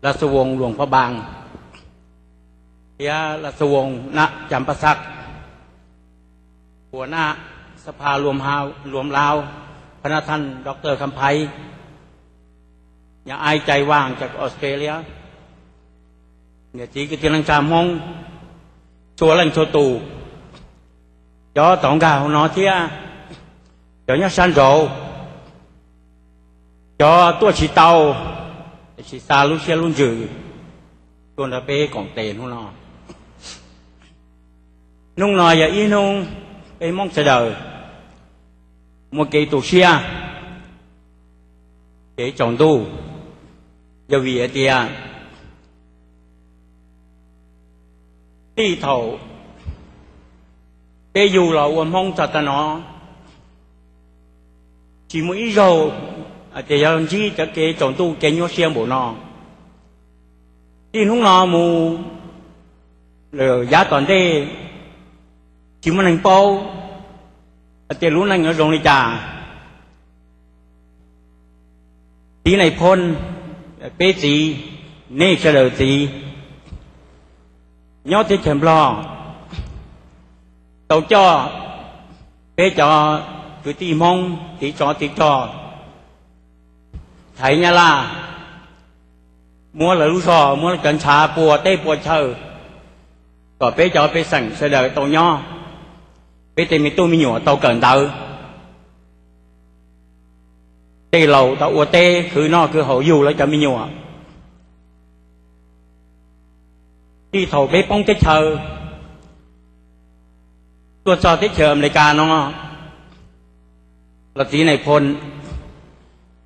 Las Vas Voos Luam Pha Npaas thiab Las Vas Voos Nas Cas Pas Xas, Huas Nas Xab Phas Luam Lauv, Phas Nas Thas, Doctor Kham Phaiv, Nyab Ai Cai Vaas cov Australia, niam txiv kwv tij neej tsa Hmoob txhua leej txhua tus, cov tau nkag hauv no thiab cov nyob sab nraud, cov tuaj tsis tau, tsis xa lub siab lub ntsws tuaj nrog peb koom tes hnub no. Hnub no yog ib hnub peb Hmoob sawv daws muaj kev tu siab, kev tsaus ntuj, yog vim hais tias txij thaum peb yug los ua Hmoob txog tav no, tsis muaj ib zaug hais tias yuav ntsib cov kev tsaus ntuj kev nyuaj siab npaum no. Txij hnub no mus lawm yav tom ntej, tsis muaj neeg paub hais tias lub neej yuav zoo li cas. Txiv Nais Phoo, peb txiv, nej sawv daws txiv nyob teb chaws Nplog tau coj peb cov kwv tij Hmoob txiv tsov txiv rog thaiv Nyab Laj, muab lawv lub zog, muab cov ntshav pua teb pua chaw, kom peb cov pej xeem sawv daws tau nyob, peb tej me tub me nyuam tau kawm ntawv, tej laus tau ua teb khwv noj khwv haus yug lawv cov me nyuam. Txij thaum peb poob teb chaws tuaj txog teb chaws Amelikas no los txiv Nais Phoo nws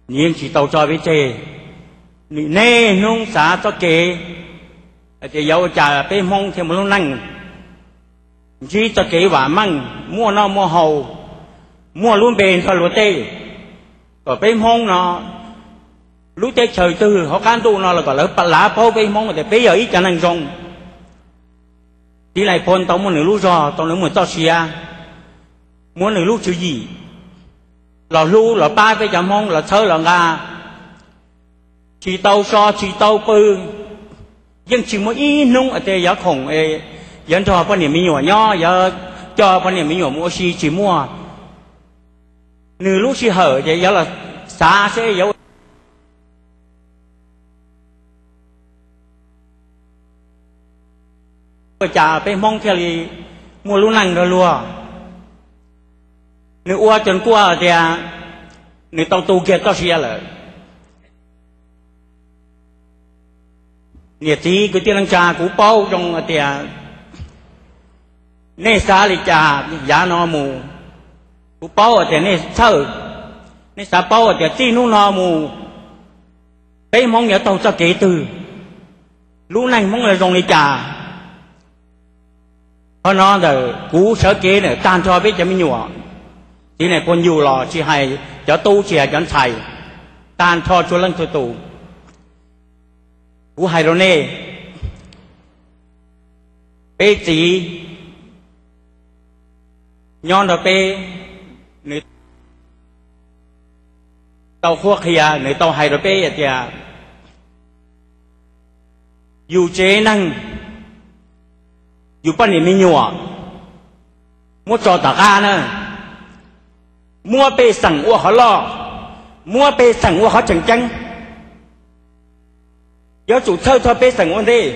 yeej tsis tau tso peb tseg. Nws niaj hnub xav txoj kev hais tias yuav ua cas peb Hmoob thiaj muaj lub neej ntsib txoj kev vam meej, muaj noj muaj haus, muaj lub npe nrog luag tej, kom peb Hmoob no lub teb chaws twg hauv qab ntuj no los kom lawv lav paub peb Hmoob tias peb yog ib cov neeg zoo. Txiv Nais Phoo tau muab nws lub zog, tau nws muaj txoj sia, muab nws lub tswv yim los hlub los pab peb cov Hmoob los txhawb los nqa, tsis tau so tsis tau pw, yeej tsis muaj ib hnub tias yuav khoom, yuav nrog poj niam me nyuam nyob, yuav coj poj niam me nyuam mus ua si, tsis muaj. Nws lub sij hawm ces yuav los xav seb yuav ua cas peb Hmoob thiaj li muaj lub neej nrog luag. Nws ua txog kuaj tias nws tau tu kiag txoj sia lawm. Niam txiv kwv tij neej tsa, kuv paub zoo hais tias nej xav li cas yav no mus, kuv paub hais tias nej txhawj, nej xav paub hais tias txij hnub no mus peb Hmoob yuav taug txoj kev twg, lub neej Hmoob yuav zoo li cas. Qhov no ntawm kuv sawv kev ntawm tag nrho peb cov me nyuam, txiv Nais Phoo yug los tsis hais cov tub tsis hais cov ntxhais, tag nrho txhua leej txhua tus, kuv hais rau nej, peb txiv nyob nrog peb, nws tau qhuab qhia, nws tau hais rau peb hais tias yus tsev neeg, yus poj niam me nyuam muab tso tom qab na, muab pej xeem ua qhov loj, muab pej xeem ua qhov tseem ceeb. Yuav tsum txhawj txog pej xeem ua ntej.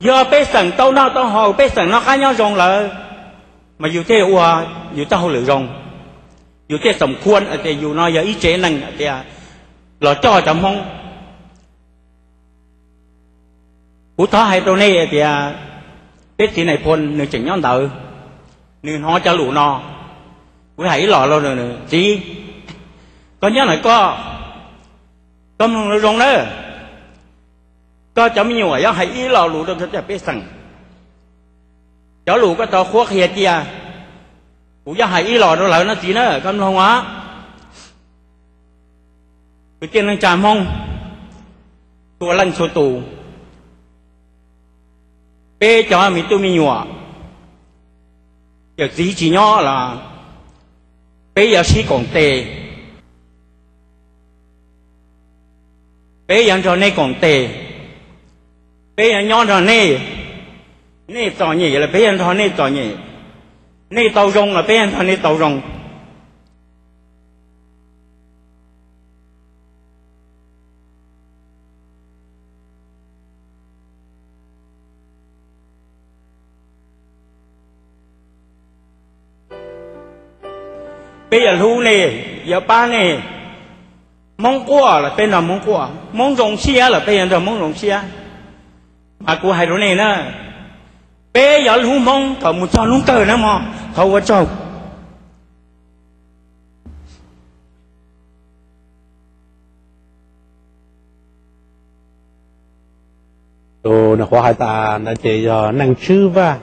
Yog pej xeem tau noj tau haus, pej xeem noj qab nyob zoo lawm, mas yus thiaj ua yus txoj hauj lwm zoo, yus thiaj xam khuam tias yus no yog ib tsev neeg tias los coj cov Hmoob. Kuv thov hais rau nej tias peb txiv Nais Phoo nws tseem nyob ntawd, nws hnov cov lus no. Kuv hais ib los rau nws, txiv, koj nyob ntawm koj, koj mloog zoo na. Koj cov me nyuam yuav hais ib lo lus rau cov pej xeem, cov lus koj tau qhuab qhia cia, kuv yuav hais ib los rau lawv no txiv na, koj mloog os. Kwv tij neej tsa Hmoob txhua leej txhua tus, peb cov me tub me nyuam, yawm txiv tsis nyob los peb yuav sib koom tes, Peb yuav nrog nej koom tes, peb yuav nyob nrog nej. Nej txom nyem los peb yuav nrog nej txom nyem, nej tau zoo los peb yuav nrog nej tau zoo. Peb yuav hlub nej, yuav pab nej. Hmoob quaj los peb nrog Hmoob quaj, Hmoob zoo siab los peb yuav nrog Hmoob zoo siab. Mas kuv hais rau nej na, peb yuav hlub Hmoob kom mus txog hnub kawg na mog. Thov ua tsaug. Tus nyuam qhuav hais tas ntawd ces yog Neej Tswb Vaj,